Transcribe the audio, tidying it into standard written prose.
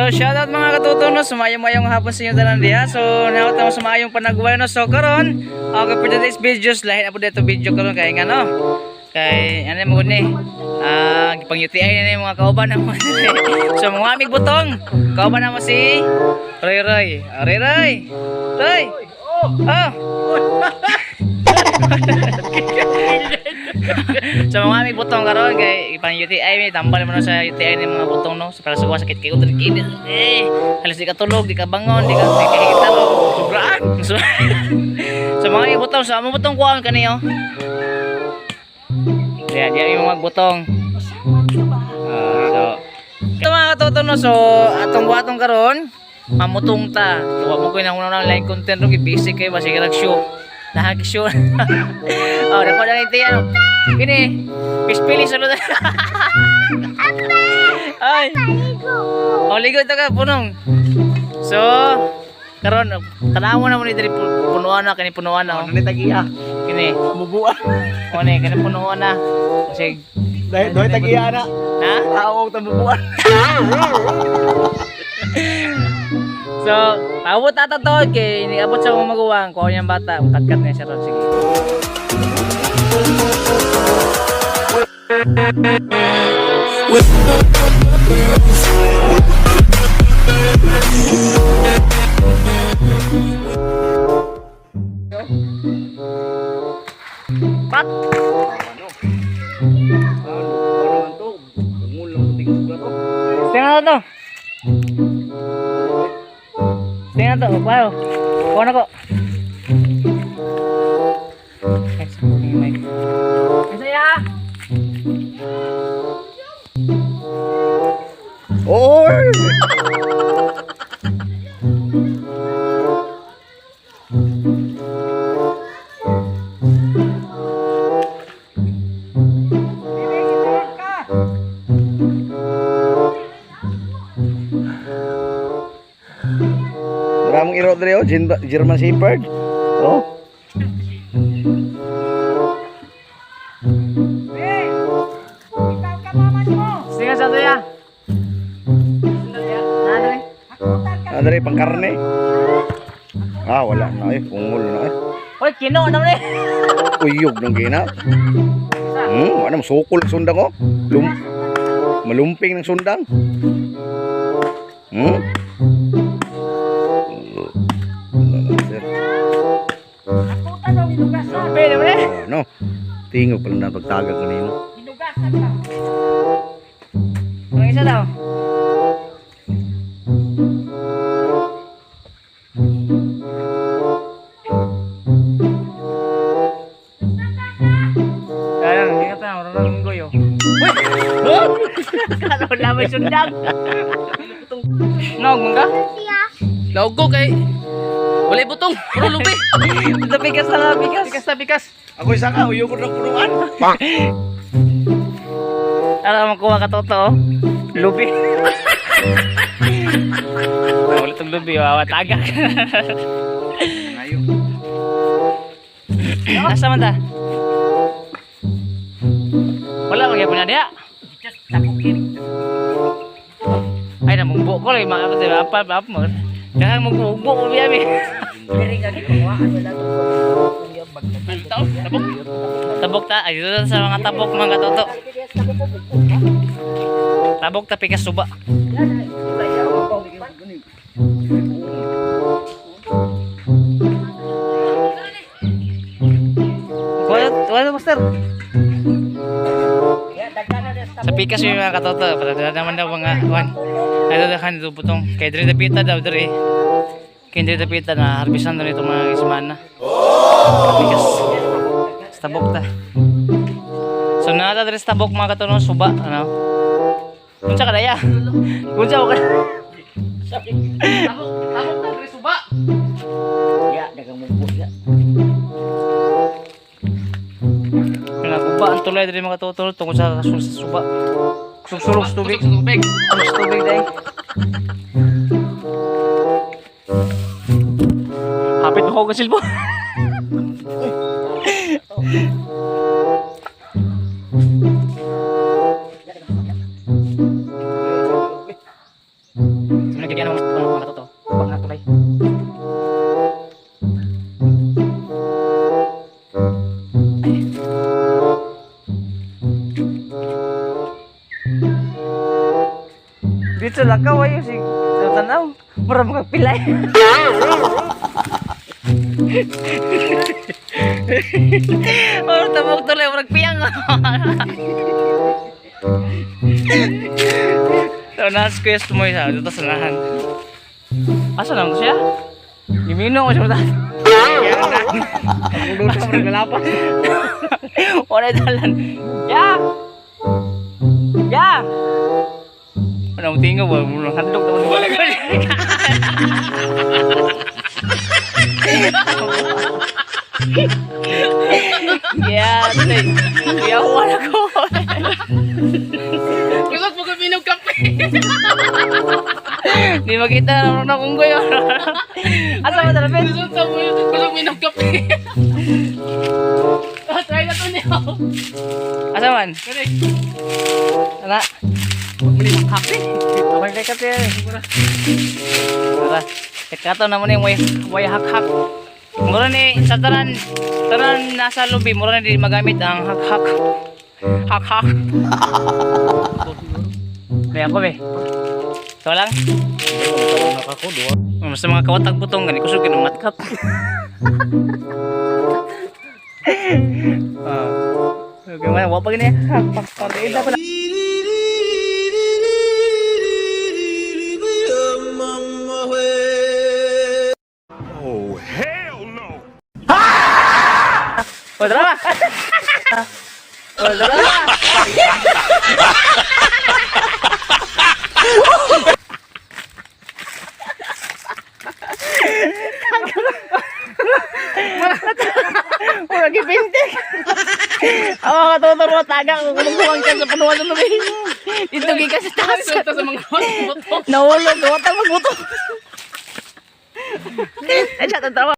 So shoutout, mga katuto, no, sumayong mayong hapon sa inyo tanan diha. So naot mo sa maayong panagway, no. So karon, okay, for today's videos, lahi na po dito video karon kay nga no. Kay ano mo ni? Ah, gipang UTI na ni mga kauban na mo. So mga amig butong, kauban na mo si Roy Roy. Ah, Roy Roy. Roy. Oh. So mga amig butong karon kay ipang UTI mi tambal mo na sa UTI ni mga butong, no. So para sa sakit kay utol kini. Eh, halos di ka tulog, di ka bangon, di ka hitalog. Sobraan. So mga amig butong, sa so, among butong kuwaon kaniyo. Diya, diya yung mga butong. Ah, so ito, mga katoto, no, so atong buhatong karon mamutong ta. So wa mo ko nang unang line content ro, busy kay ba sige show. Nahag show. Oh, dapat na ito yan. Kini, pispili sa lutan. Ay. Oh, ligo ito ka, punong. So, karon tanaw mo na mo ni diri punuan na kini, punuan na. Oh. Ano ni tagiya? Kini, Mubuan. oh ni kini punuan na. Kasi Dahil doy tagiya na. Ha? Tao tamubuan. So, paabot ata to kay niabot sa mga maguwang ko niyang bata, katkat niya siya ron, sige. Pat! Ano? Ano man to? Ungol lang tingog na to. Tingnan na to. Tingnan to. Wow. Kuha na ko. Ay, sa kuning mic. Ay, saya! Oy! Maraming iro dre oh, German Shepherd. Oh. Tingnan sa to ya. Ano eh? Andre pangkarne. Ah, wala na eh, pungol na eh. Uy, kino naman eh. Uyog ng gina. Ano sukol ang sundang oh. Malumping ng sundang. Wala na, sir. Lumpi naman eh. Ano? Tingog pala na pagtaga kanino. Walang isa daw. Kaya hindi ka pa, marunong linggo yo. Uy! Kala wala may sundang. Naog man ka? Laog ko kay walay butong, puro lubi. Ito pikas na lang, pikas. Pikas na pikas. Ako isa ka, uyog ko ng punuan. Ara makuha ka totoo. Lubi. Wala itong lubi, wawa tagak. Ayo. Asa man ta? Wala magyapon na diha. Ay, namungbo ko lang mga kapatid. Apa, apa, apa. Daghang mugbo ko biya mi. Tabok, tabok. Tabok ta. Ay, dito sa mga tabok, mga katoto. Tabok ta pikas suba. Wala, wala, master. Sa pikas yung mga katoto, para dala naman daw mga kuan. Ay daw kan dito putong kay diri dapita daw diri. Kay diri dapita na harbisan daw nito mga ismana. Pikas. Sa tabok ta. So naa diri sa tabok, mga katoto, suba ano. Unsa ka daya? Unsa ka? Tabok, tabok na diri suba. Naguba ang tulay diri, mga katoto, tungkol sa suba. Sulog sa tubig. Kusog sa tubig. Sulog sa tubig dai. Hapit mo ko silbo. Lakaw ayo si sa tanaw. Mura mga pilay. Mura tabok tuloy, murag piyang. So, last quest mo isa, dito sa unahan. Asa lang to siya? Gimino ko siya taas. Ang duta mo naglalapa. Wala dalan. Ya! Ya! Wala mo tingaw ba? Mula handok na mo. Yeah, tay. Ya, wala ko. Kusog mo kami ng kape. Di makita na na kung goy. Asa ba talaga? Kusog sa mo, kusog minom kape. Ah, try na to niyo. Asa man? Kani. Ana. Bili ng kape. Okay kay kape. Tara. Teka to naman yung way way hak-hak. Mura ni sa tanan tanan nasa lubi mura ni di magamit ang hak-hak. Hak-hak. May ako be. Ito lang. Ako duha. Mas mga kawatag butong gani kusog kinong matkap. Ah. Okay, man, wa pa gini. Hak pa pa. Oh, hell no! O, tara ba? O, tara ba? Wala gipintik. Ang mga tuturo taga kung kumukuha ka sa panuwan sa lubi. Dito gikan sa taas. Sulta sa mga buto. Nahulog, watang magbuto. Ay, siya, tatawa.